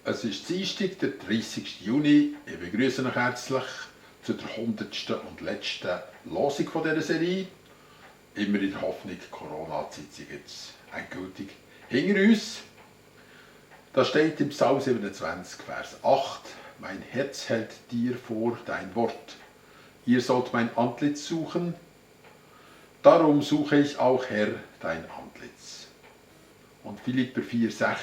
Es ist Dienstag, der 30. Juni. Ich begrüße euch herzlich zu der 100. und letzten Losung dieser Serie. Immer in der Hoffnung, die Corona-Zeit sei jetzt endgültig hinter uns. Da steht im Psalm 27, Vers 8: Mein Herz hält dir vor dein Wort. Ihr sollt mein Antlitz suchen. Darum suche ich auch, Herr, dein Antlitz. Und Philipper 4,6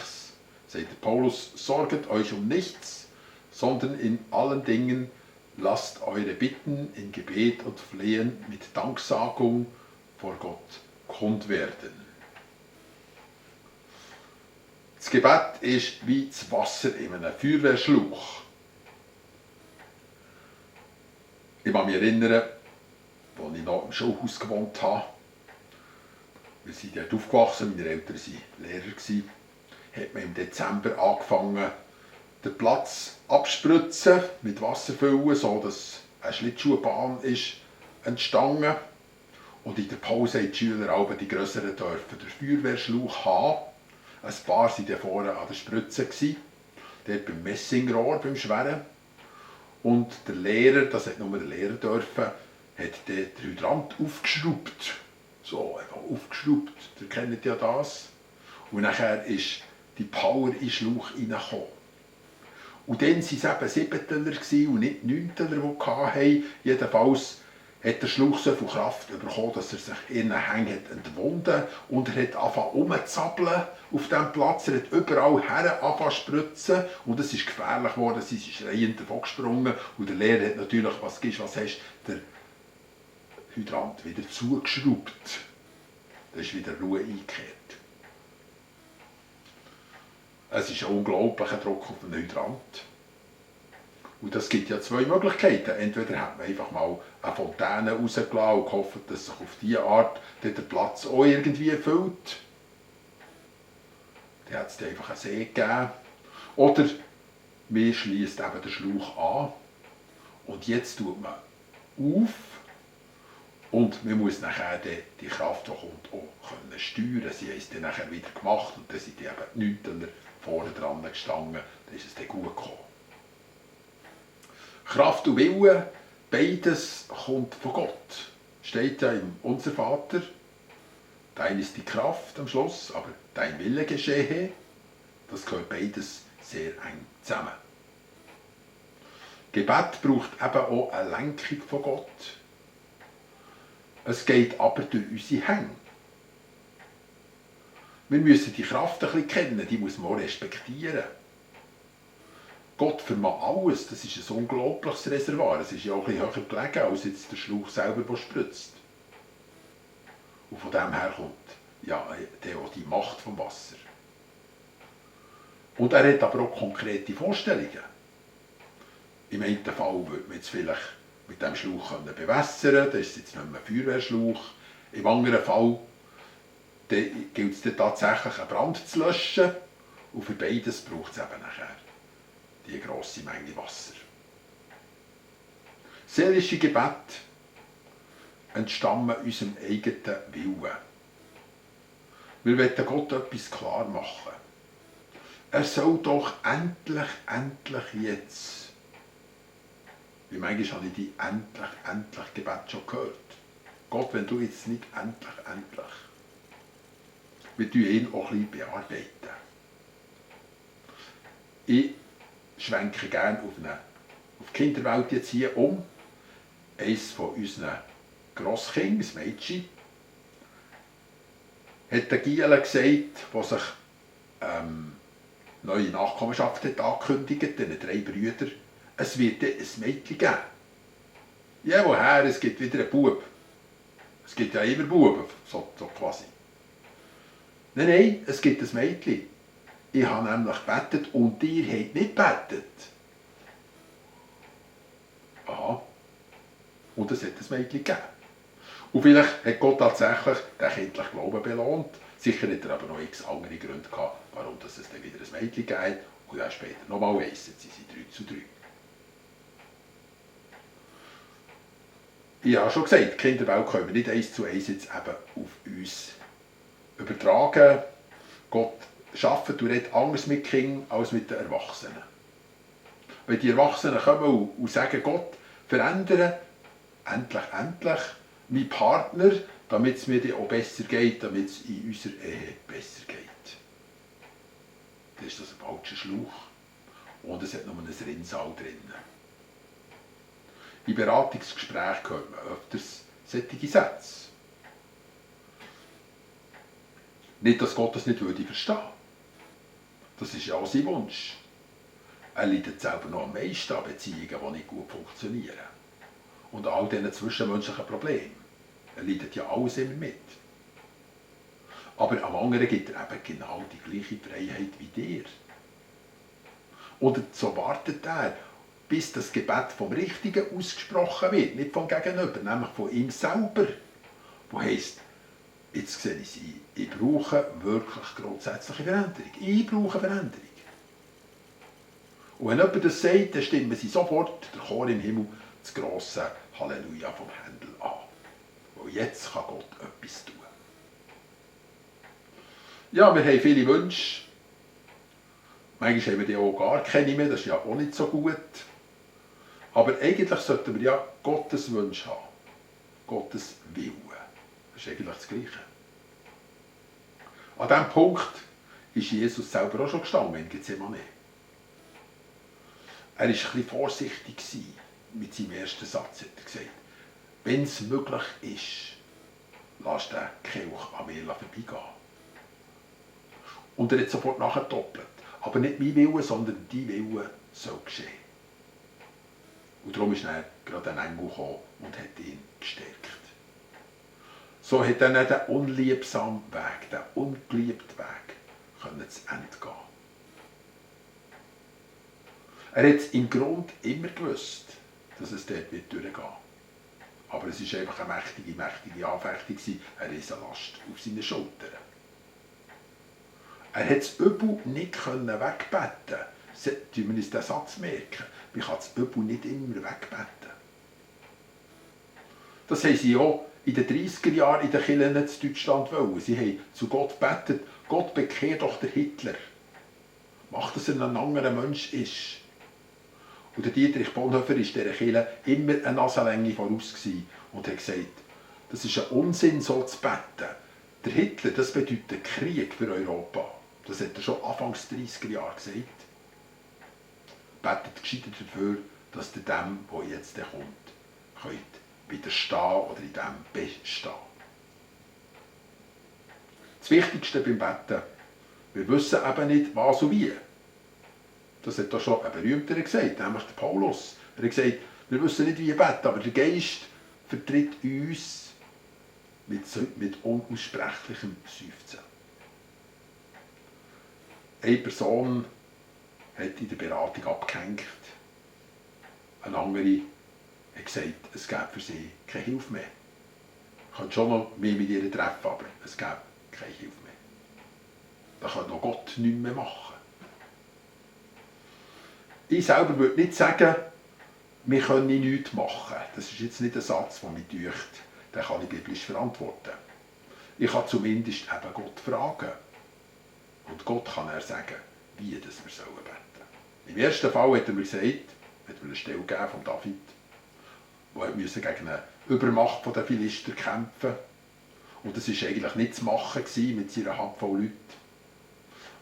sagt Paulus: Sorget euch um nichts, sondern in allen Dingen lasst eure Bitten in Gebet und Flehen mit Danksagung vor Gott kund werden. Das Gebet ist wie das Wasser in einem Feuerwehrschlauch. Ich kann mich erinnern, als ich noch im Schulhaus gewohnt habe. Wir sind dort aufgewachsen, meine Eltern waren Lehrer. Hat man im Dezember angefangen, den Platz abspritzen, mit Wasser füllen, sodass eine Schlittschuhbahn ist entstanden. Und in der Pause haben die Schüler alle die grösseren dürfen den Feuerwehrschlauch haben. Ein paar waren vorne an der Spritze, dort beim Messingrohr, beim Schweren. Und der Lehrer, das hat nur der Lehrer dürfen, hat den Hydrant aufgeschraubt. So, einfach aufgeschraubt, ihr kennt ja das. Und nachher ist die Power in den Schlauch reingekommen. Und dann waren es eben Siebenteler und nicht Neunteler, die wir hatten. Jedenfalls hat der Schlauch so viel Kraft bekommen, dass er sich in den Hängen entwunden und er hat angefangen rumzuzappeln auf diesem Platz. Er hat überall her angefangen zu spritzen und es ist gefährlich geworden. Sie sind schreiend davon gesprungen und der Lehrer hat natürlich, was hast du, der Hydrant wieder zugeschraubt. Da ist wieder Ruhe eingekehrt. Es ist ein unglaublicher Druck auf den Hydrant. Und das gibt ja zwei Möglichkeiten. Entweder hat man einfach mal eine Fontäne rausgelassen und gehofft, dass sich auf diese Art der Platz auch irgendwie füllt. Dann hat es einfach einen See gegeben. Oder man schließt eben den Schlauch an und jetzt tut man auf und man muss nachher die Kraft, die kommt, auch steuern können. Sie haben es dann nachher wieder gemacht und dann sind die eben die Neunteler vorne dran gestanden, dann ist es dann gut gekommen. Kraft und Wille, beides kommt von Gott. Steht ja im Unser Vater, dein ist die Kraft am Schluss, aber dein Wille geschehe. Das gehört beides sehr eng zusammen. Gebet braucht eben auch eine Lenkung von Gott. Es geht aber durch unsere Hände. Wir müssen die Kraft ein bisschen kennen, die muss man auch respektieren. Gott vermag alles, das ist ein unglaubliches Reservoir. Es ist ja auch ein bisschen höher gelegen, als jetzt der Schlauch selber, der spritzt. Und von dem her kommt ja auch die Macht vom Wasser. Und er hat aber auch konkrete Vorstellungen. Im einen Fall würde man jetzt vielleicht mit dem Schlauch bewässern können, das ist jetzt nicht mehr ein Feuerwehrschlauch. Im anderen Fall gilt es dann tatsächlich, einen Brand zu löschen. Und für beides braucht es eben nachher die grosse Menge Wasser. Seelische Gebete entstammen unserem eigenen Willen. Wir wollen Gott etwas klar machen. Er soll doch endlich jetzt. Wie manchmal habe ich die endlich Gebet schon gehört. Gott, wenn du jetzt nicht endlich. Wir tun ihn auch ein bisschen bearbeiten. Ich schwenke gerne auf die Kinderwelt jetzt hier um. Eines von unseren Grosskindern, das Mädchen, hat der Giele gesagt, der sich neue Nachkommenschaft hat angekündigt, diesen 3 Brüdern, es wird ein Mädchen geben. Ja, woher? Es gibt wieder einen Bub. Es gibt ja immer Buben, so quasi. Nein, es gibt ein Mädchen. Ich habe nämlich gebetet und ihr habt nicht gebetet. Aha. Und es hat ein Mädchen gegeben. Und vielleicht hat Gott tatsächlich den kindlichen Glauben belohnt. Sicher hat er aber noch x andere Gründe gehabt, warum es dann wieder ein Mädchen gibt. Und dann später nochmal eins. Jetzt sind sie 3:3. Ich habe schon gesagt, die Kinderwelt können wir nicht 1:1 jetzt eben auf uns übertragen. Gott arbeitet und redet anders mit Kindern als mit den Erwachsenen. Wenn die Erwachsenen kommen und sagen, Gott, verändere endlich meinen Partner, damit es mir dann auch besser geht, damit es in unserer Ehe besser geht. Dann ist das ein falscher Schlauch und es hat nur ein Rinnsal drin. In Beratungsgesprächen hört man öfters solche Sätze. Nicht, dass Gott das nicht verstehen würde. Das ist ja auch sein Wunsch. Er leidet selber noch am meisten an Beziehungen, die nicht gut funktionieren. Und an all diesen zwischenmenschlichen Problemen. Er leidet ja alles immer mit. Aber am anderen gibt er eben genau die gleiche Freiheit wie dir. Und so wartet er, bis das Gebet vom Richtigen ausgesprochen wird, nicht vom Gegenüber, nämlich von ihm selber. Wo heisst, jetzt sehe ich sie, ich brauche wirklich grundsätzliche Veränderung. Ich brauche Veränderung. Und wenn jemand das sagt, dann stimmen sie sofort der Chor im Himmel das grosse Halleluja vom Händel an. Weil jetzt kann Gott etwas tun. Ja, wir haben viele Wünsche. Manchmal haben wir die auch gar keine mehr, das ist ja auch nicht so gut. Aber eigentlich sollten wir ja Gottes Wunsch haben. Gottes Willen. Das ist eigentlich das Gleiche. An diesem Punkt ist Jesus selber auch schon gestanden in Gethsemane. Er war ein bisschen vorsichtig mit seinem ersten Satz. Hat er gesagt, wenn es möglich ist, lass den Kelch an mir vorbeigehen. Und er hat sofort nachgedoppelt. Aber nicht mein Wille, sondern dein Wille soll geschehen. Und darum ist dann gerade ein Engel gekommen und hat ihn gestärkt. So hat er den unliebsamen Weg, den ungeliebten Weg, zu Ende gehen. Er hat im Grund immer gewusst, dass es dort durchgehen wird. Aber es war einfach eine mächtige Anfechtung, eine Riesenlast auf seinen Schultern. Er hat das Übel nicht wegbeten. Tun wir uns diesen Satz merken. Man kann das Übel nicht immer wegbeten. Das haben sie auch in den 30er Jahren in den Kirchen in Deutschland wollen. Sie haben zu Gott gebetet, Gott bekehr doch den Hitler. Mach, dass er ein anderer Mensch ist. Und der Dietrich Bonhoeffer war dieser Kirche immer eine Nasenlänge voraus und hat gesagt, das ist ein Unsinn, so zu beten. Der Hitler, das bedeutet Krieg für Europa. Das hat er schon Anfangs 30er Jahre gesagt. Betet gescheiter dafür, dass ihr dem, der jetzt kommt, könnt widerstehen oder in dem bestehen. Das Wichtigste beim Beten, wir wissen eben nicht, was und wie. Das hat da schon ein Berühmter gesagt, nämlich der Paulus. Er hat gesagt, wir wissen nicht, wie beten, aber der Geist vertritt uns mit unaussprechlichem Seufzen. Eine Person hat in der Beratung abgehängt. Eine andere hat gesagt, es gäbe für sie keine Hilfe mehr. Ich könnte schon noch mehr mit ihr treffen, aber es gäbe keine Hilfe mehr. Da kann noch Gott nichts mehr machen. Ich selber würde nicht sagen, wir können nichts machen. Das ist jetzt nicht ein Satz, der mich deucht, den kann ich biblisch verantworten. Ich kann zumindest eben Gott fragen. Und Gott kann er sagen, wie das wir beten sollen. Im ersten Fall hat er mir gesagt, hat mir eine Stelle gegeben von David, der musste gegen eine Übermacht der Philister kämpfen. Und das war eigentlich nicht zu machen mit seiner Handvoll Leute.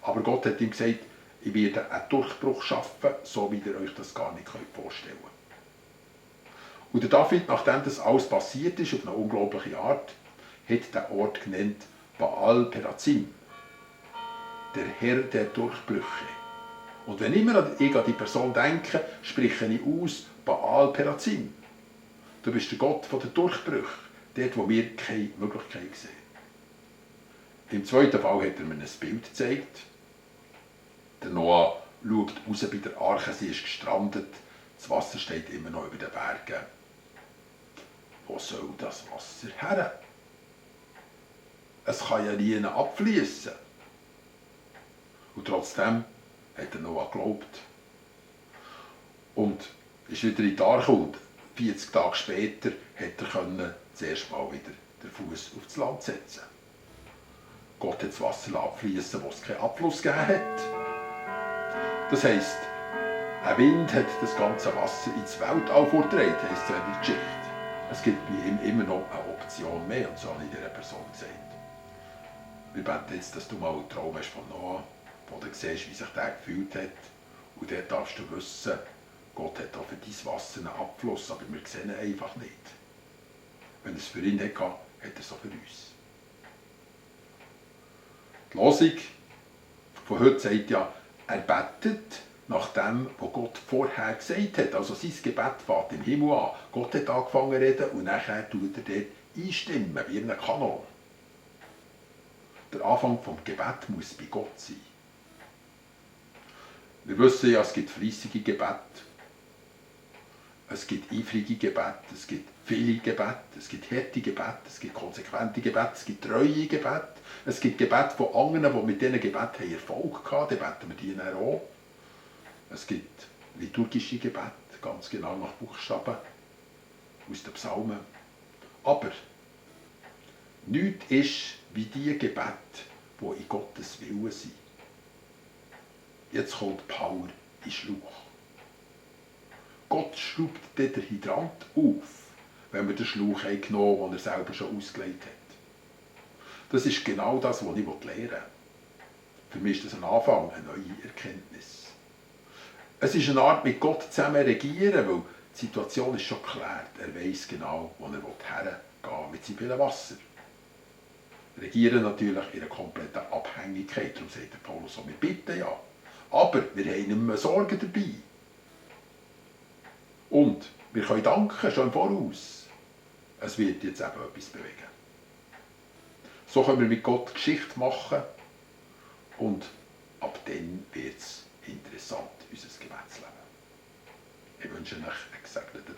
Aber Gott hat ihm gesagt, ich werde einen Durchbruch schaffen, so wie ihr euch das gar nicht vorstellen könnt. Und der David, nachdem das alles passiert ist, auf eine unglaubliche Art, hat den Ort genannt Baal Perazim, der Herr der Durchbrüche. Und wenn immer ich an die Person denke, spreche ich aus Baal Perazim. Du bist der Gott der Durchbrüche, dort, wo wir keine Möglichkeit sehen. Im zweiten Fall hat er mir ein Bild gezeigt. Der Noah schaut raus bei der Arche, sie ist gestrandet, das Wasser steht immer noch über den Bergen. Wo soll das Wasser her? Es kann ja nie abfließen. Und trotzdem hat der Noah geglaubt. Und ist wieder in die Arche und 40 Tage später hat er zuerst mal wieder den Fuß aufs Land setzen. Gott hat das Wasser abfließen, wo es keinen Abfluss gegeben hat. Das heisst, ein Wind hat das ganze Wasser ins Weltall vorgetragen, heisst es in der Geschichte. Es gibt bei ihm immer noch eine Option mehr, und so habe ich dieser Person gesagt. Wir beten jetzt, dass du mal einen Traum hast von Noah, wo du siehst, wie sich der gefühlt hat. Und dort darfst du wissen, Gott hat auch für dein Wasser einen Abfluss, aber wir sehen ihn einfach nicht. Wenn er es für ihn hatte, hat er es auch für uns. Die Losung von heute sagt ja, er betet nach dem, was Gott vorher gesagt hat. Also sein Gebet fängt im Himmel an. Gott hat angefangen zu reden und nachher tut er dort einstimmen, wie in einem Kanon. Der Anfang des Gebets muss bei Gott sein. Wir wissen ja, es gibt fleissige Gebete, es gibt eifrige Gebete, es gibt viele Gebete, es gibt harte Gebete, es gibt konsequente Gebete, es gibt treue Gebete, es gibt Gebete von anderen, die mit diesen Gebeten Erfolg hatten, dann beten wir die dann auch. Es gibt liturgische Gebete, ganz genau nach Buchstaben aus den Psalmen. Aber nichts ist wie die Gebete, die in Gottes Willen sind. Jetzt kommt Power in den Schlauch. Gott schraubt den Hydrant auf, wenn wir den Schlauch genommen haben, den er selber schon ausgelegt hat. Das ist genau das, was ich lernen will. Für mich ist das ein Anfang, eine neue Erkenntnis. Es ist eine Art, mit Gott zusammen regieren, weil die Situation ist schon geklärt. Er weiss genau, wo er hergehen will mit seinem vielen Wasser. Regieren natürlich in einer kompletten Abhängigkeit. Darum sagt der Paulus so, wir bitten ja. Aber wir haben nicht mehr Sorgen dabei. Und wir können danken, schon im Voraus. Es wird jetzt eben etwas bewegen. So können wir mit Gott Geschichte machen und ab dann wird es interessant, unser Gebetsleben. Ich wünsche euch einen gesegneten Tag.